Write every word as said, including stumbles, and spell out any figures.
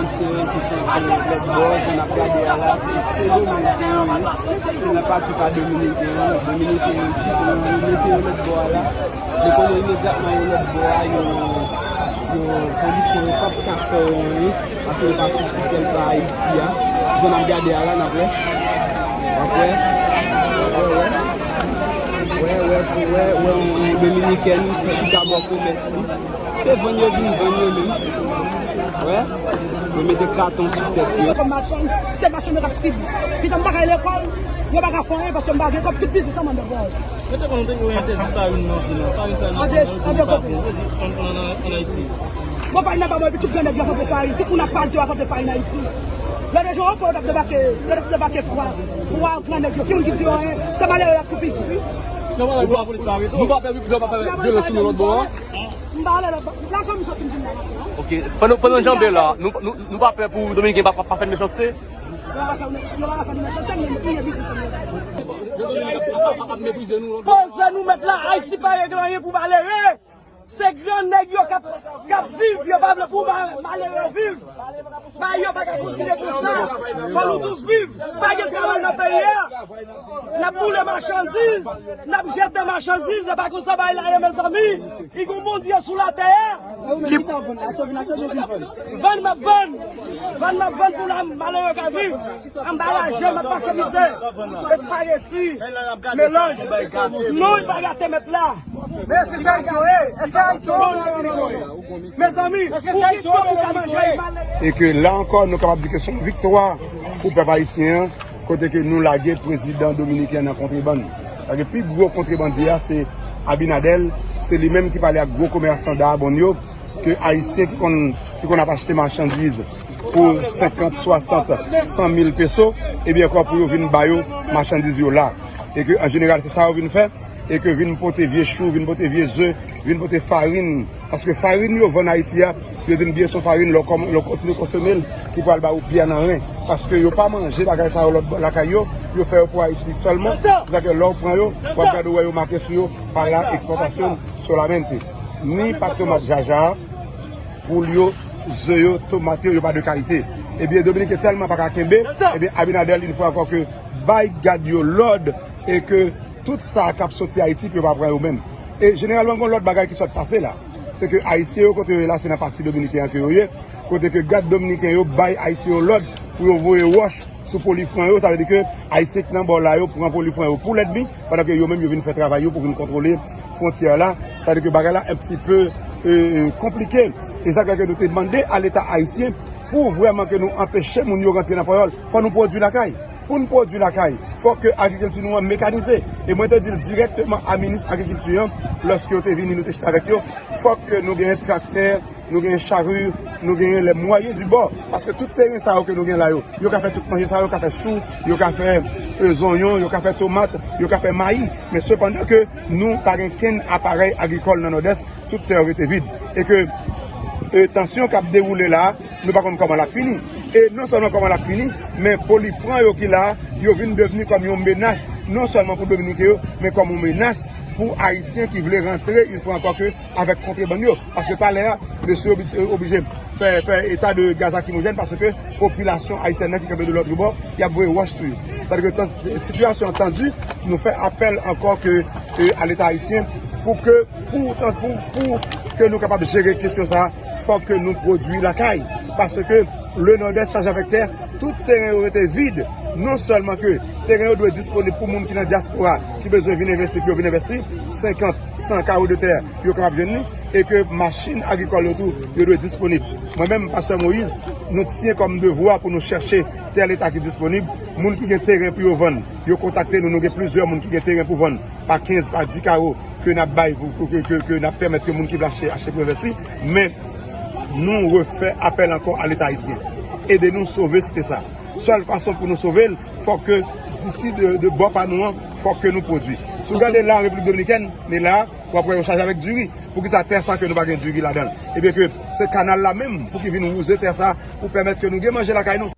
Ayisyen ki kanpe lòt bò, jan n ap gade a la, se Sendomeng ke yo ye. Se nan pati pa Dominiken an, Dominiken yo di, yo mete yo lòt bò a la. Men konnen imedyatman yo lòt bò a, yo, yo, polisye yo p ap ka fè yo anyen, paske yo pa sou ti tèl pa Ayiti a. Jan n ap gade a la, n ap wè. W ap wè. Wè, wè, wè, wè, wè, yon Dominikèn ki ka bò komès li. Se vann yo vin vann yo menm. Wè. Yo mete katon sou tèt yo. Kòm machann, se machann yo k ap sibi. Pitit m pa ka al lekòl, yo pa ka fè anyen paske m pa gen kòb, tout biznis an m anndan bò. Yo te konn te voye entèdi farin nan vil la. Farin sa nan Ande, ande kote. An, an, an, an Ayiti. Bon, farin nan pa bon, epi tout gran nèg yo ap antre farin, tout moun ap pale yo ap antre farin Ayiti. Lè de jou ankò yo t ap debake, yo t ap debake fwa, fwa gran nèg yo. Ki moun ki di yo anyen? Se malere y ap toupizi, wi. Nou pa pè, nou pa pè vyolans sou nou lòt bò a? M pa ale lòt bò. La kòm sòti m vin la. Ok. Pandan, pandan janbe la, nou, nou, nou pa pè pou Dominiken pa, pa, pa fè n mechanste? Yo pa ka fè, yo pa ka fè nou mechanste, men nou touye biznis an nou. Poze nou mèt la, Ayiti pa regle anyen pou malere. Se gran nèg yo k ap, k ap viv, yo pa vle pou ma-, malere viv. Bagay yo pa ka kontinye konsa. Fò nou tout viv. Pa gen travay nan peyi a. N ap boule machandiz, n ap jete machandiz, se pa konsa bagay la ye, mezanmi. Li gon Bondye sou latè a. Vann m ap vann, vann m ap vann pou la malere ka viv. Anba raje, m ap pase mizè. Espageti, melanj. Non, li pa gate mèt la. Men èske se ayisyen yo ye? Èske ayisyen yo ye? Mezanmi, pou ki kòb ou ka manje malere? E ke la ankò, nou kapab di ke se yon viktwa pou pèp ayisyen an, kote ke nou lage prezidan dominiken an nan kontrebann. Paske pi gwo kontrebandye a, se Abinader, se li menm ki pale ak gwo komèsan Dahab yo, ke ayisyen ki konn, ki konn ap achte machandiz pou senkant, swasant, san mil peso, ebyen ankò pou yo vin ba yo machandiz yo la. E ke an jeneral, se sa yo vin fè, e ke vin pote vye chou, vin pote vye ze, vin pote farin. Paske farin yo vann Ayiti a, yo di n byen se yon farin, lè w kòm-, lè w kontinye konsome l, ki pral ba ou pyè nan ren. Paske yo pa manje bagay sa yo lòt bò lakay yo, yo fè yo pou Ayiti sèlman. Se sa ke lè w pran yo, w ap gade w wè yo make sou yo, pa la exportación solamente. Ni pa tomat jaja a, poul yo, ze yo, tomat yo, yo pa de kalite. Ebyen, Dominiken tèlman pa ka kenbe, ebyen, Abinader, yon fwa ankò, ke bay gad yo lòd e ke tout sa k ap soti Ayiti, pou yo pa pran yo menm. E jeneralman, gon lòt bagay ki sot pase la. Se ke Ayisyen yo, kote yo ye la, se nan pati dominiken an ke yo ye. Kote ke gad dominiken yo bay Ayisyen yo lòd pou yo voye wòch sou polifran yo, sa vle di ke Ayisyen ki nan bò la yo pran polifran yo pou lènmi, pandan ke yo menm yo vin fè travay yo pou vin kontwole fwontyè la. Sa vle di ke bagay la un petit peu, euh, konplike. E sa fè ke nou te mande a Leta ayisyen pou vrèman ke nou anpeche moun yo rantre nan panyòl. Fò nou pwodui lakay. Pou n pwodui lakay, fòk ke agrikilti nou an mekanize. E mwen te di l dirèkteman a minis agrikilti an, lòske yo te vini, nou te chita avèk yo, fòk ke nou genyen traktè, nou genyen chari, nou genyen les moyens du bord. Paske tout teren sa yo ke nou gen la yo, yo ka fè tout manje sa yo, yo ka fè chou, yo ka fè, euh, zonyon, yo ka fè tomat, yo ka fè mayi. Men sepandan ke nou pa gen kenn aparèy agrikòl nan Nòdès, tout tè yo rete vid. E ke, euh, tansyon k ap dewoule la, nou pa konn kòman l ap fini. E non sèlman kòman l ap fini, men polifran yo ki la, yo vin devni kòm yon menas, non sèlman pou Dominiken yo, men kòm yon menas pou Ayisyen ki vle rantre, yon fwa ankò, ke avèk kontrebann yo. Paske talè a, mesye obi-, oblije fè, fè eta de gaz lakrimojèn paske popilasyon ayisyèn nan ki kanpe de lòt bò, y ap voye wòch sou yo. Sa vle di ke tan-, sitiyasyon an tandi, nou fè apèl ankò ke, ke a Leta ayisyen pou ke, pou, pou, pou ke nou kapab jere kesyon sa a, fòk ke nou pwodui lakay. Paske le Nòdès chaje avèk tè, tout teren yo rete vid. Non sèlman ke teren yo dwe disponib pou moun ki nan dyaspora, ki bezwen vin envesti, pou yo vin envesti, senkant, san kawo de tè, yo kapab jwenn li, e ke machin agrikòl yo tou, yo dwe disponib. Mwen menm, Pastè Moïse, nou t siyen kòm devwa pou nou chèche tè Leta ki disponib. Moun ki gen teren pou yo vann, yo kontakte nou, nou gen plizyè moun ki gen teren pou vann, pa kenz, pa dis kawo, ke n ap bay, pou, pou ke, ke, ke n ap pèmèt ke moun ki vle achte, achte pou envesti. Men, nou refè apèl ankò a Leta ayisyen. Ede nou sove site sa. Sèl fason pou nou sove l, fòk ke disi de, de bò pa nou an, fòk ke nou pwodui. Si w gade la, Repiblik Dominikèn, men la, w ap wè yo chaje avèk diri. Poukisa tè sa ke nou pa gen diri ladan l? Ebyen ke se kanal la menm pou ki vin wouze tè sa pou pèmèt ke nou gen manje lakay nou.